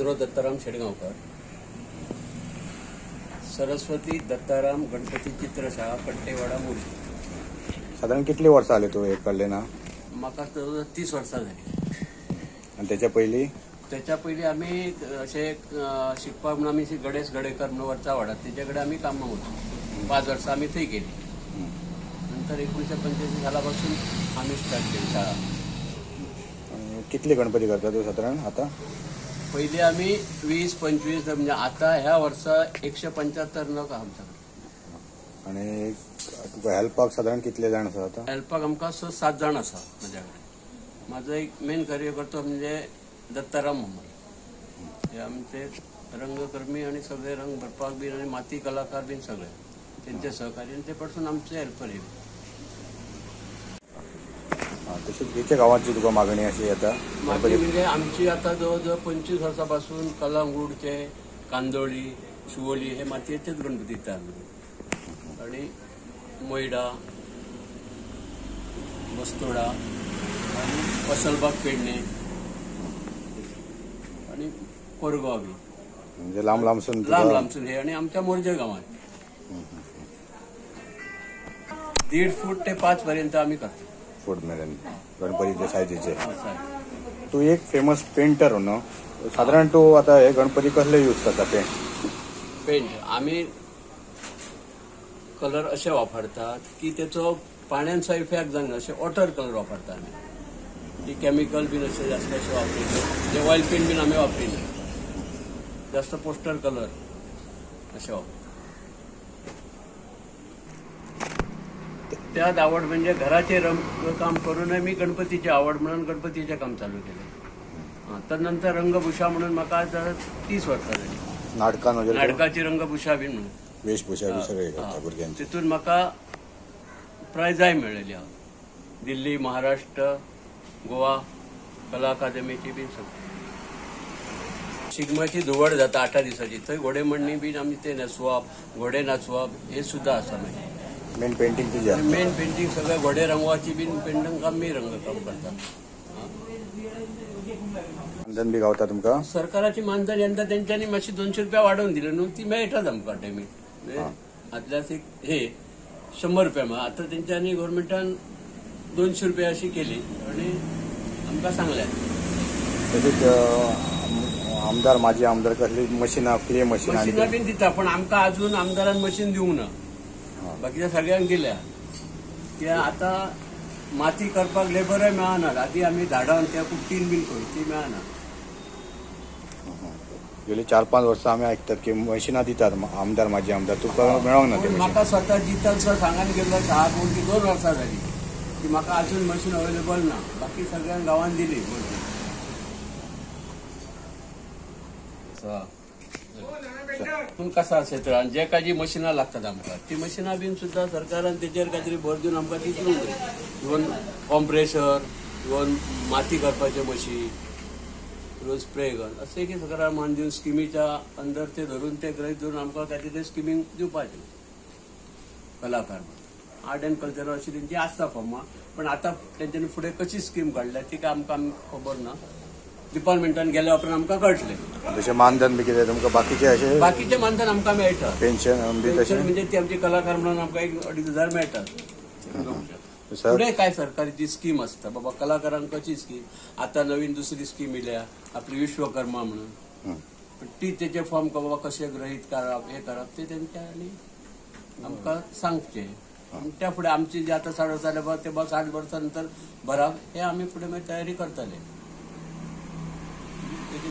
हाजरो दत्ताराम शेडगांवकर, सरस्वती दत्ताराम गणपती चित्रशाळा, कट्टेवाडा, मोरजी. साधारण कितली वर्सां जाली तूं हे कडले ना? म्हाका 30 वर्सां जाली. आनी तेच्या पयलीं? त्याच्या पयलीं आमी अशें शिकपाक म्हणून आमी गणेश गडेकर म्हणून वरचा वाडा तेच्या कडेन आमी कामाक वता. 5 वर्सां आमी थंय केली. नंतर 1985 साला पासून आमी स्टार्ट केली शाळा. कितले गणपती करता तूं साधारण आता? पयलीं आमी 20 25, म्हणजे आता ह्या वर्सा 175 नग आमच्या कडेन. आनी तुका हेल्पाक साधारण कितले जाण आसा आता? हेल्पाक आमकां 6-7 जाण आसा म्हज्या कडेन. म्हाजो एक मेन कार्यकर्तो म्हणजे दत्ताराम म्हूण, हे आमचे रंगकर्मी आनी सगळे रंग भरपाक बीन आनी माती कलाकार बीन सगळे तेंचे सहकार्य आनी ते पासून आमचे हेल्पर हे. तशेंच खंयच्या गांवांची तुका मागणी अशी येता? मागणी म्हणजे आमची आता जवळ जवळ 25 वर्सां पासून कलांगूटचे, कांदोळी, शिवोली हे मातयेचेच गणपती दिता आमी. आनी मोयडा, बस्तोडा आनी कसलबाग, पेडणे आनी कोरगांव बी, म्हणजे लांब लांबसून लांब लांबसून हे. आनी आमच्या मोरजे गांवांत 1.5 फूट ते 5 पर्यंत आमी करता. फूट मेरेन गणपतीचे सायजीचे. तूं एक फेमस पेंटर न्हू, साधारण तूं आतां हे गणपती कसले यूज करता पेंट? पेंट आमी कलर अशे वापरतात की तेचो पाण्याचो इफेक्ट जायना, अशे वॉटर कलर वापरता आमी. ती केमिकल बीन अशें जास्त अशें वापरिना, जे ऑयल पेंट बीन आमी वापरिना, जास्त पोस्टर कलर अशें वापरता. त्यात आवड म्हणजे घराचे रंगकाम करूनय मी गणपतीची आवड म्हणून गणपतीचें काम चालू केलें. तर नंतर रंगभूषा म्हणून म्हाका 30 वर्सां जाली. नाटकान वगैरे नाटकाची रंगभूषा बीन म्हणून वेशभूषा बी सगळे करता भुरग्यांची. तितून म्हाका प्रायजाय मेळ्ळेली आहा, दिल्ली, महाराष्ट्र, गोवा कला अकादमीची बीन सगळी. शिगम्याची धुवड जाता 8 दिसाची, थंय घोडे म्हणणी बीन आमी ते न्हेसवप, घोडे नाचवप हे सुद्दां आसा. मागीर मेन पेंटिंग तुजी? मेन पेंटिंग सगळे घोडे रंगवाची बीन पेंटिंग काम मी रंगकाम करता. मानधन बी गावता तुमकां? सरकाराची मानधन यंदा तेंच्यांनी मातशी 200 रुपया वाडोवन दिले न्हू, ती मेळटात आमकां पेमेंट. आदल्याच एक हे 100 रुपया, आतां तेंच्यांनी गोवोरमेंटान 200 रुपया अशी केली आनी आमकां सांगलें. तशेंच आमदार, माजी आमदार कसली मशिनां, क्ले मशिनां बीन दिता, पण आमकां अजून आमदारान मशीन दिवंक ना. बाकीच्या सगळ्यांक दिल्या. की आतां माती करपाक लेबरय मेळना. आदी आमी झाडां त्या कुट्टीन बीन करू, ती मेळना. गेली 4-5 वर्सां आमी आयकतात की मशिनां दितात आमदार, माजी आमदार, तुका मेळोंक ना ते? म्हाका स्वता जितल सर सांगान गेल्लो 6 की 2 वर्सां जाली की म्हाका अजून मशीन अवेलेबल ना. बाकी सगळ्यांक गांवान दिली. पूण कसो आसा तर आनी जे काय जी मशिनां लागतात आमकां ती मशिनां बीन सुद्दां सरकारान तेचेर कांय तरी भर दिवन आमकां ती दिवंक जाय. इवन कॉम्प्रेसर, इवन माती करपाचें मशीन, इवन स्प्रे गन, अशें की सरकारान मान दिवन स्किमीच्या अंदर ते धरून ते गृहीत धरून आमकां कांय ते स्किमींक दिवपाचें. कलाकार आर्ट एंड कल्चर अशी तेंची आसता फॉर्मां, पण आतां तेंच्यांनी फुडें कशी स्कीम काडल्या ती काय आमकां खबर ना. डिपार्टमेंटान गेल्या उपरांत आमकां कळटलें. जशें मानधन बी कितें तुमकां बाकीचें अशें? बाकीचें मानधन आमकां मेळटा. पेन्शन बी तशें? म्हणजे ती आमची कलाकार म्हणून आमकां एक 2,500 मेळटा. फुडें काय सरकारी स्कीम आसता बाबा कलाकारांक कशी स्कीम, आतां नवीन दुसरी स्कीम येयल्या आपली विश्वकर्मा म्हणून, पण ती तेचे फॉर्म बाबा कशें गृहीत करप हे करप ते तेंच्या आनी आमकां सांगचें. त्या फुडें आमची जे आतां 60 वर्सां जाल्या ते 60 वर्सां नंतर भरप हे आमी फुडें मागीर तयारी करतले.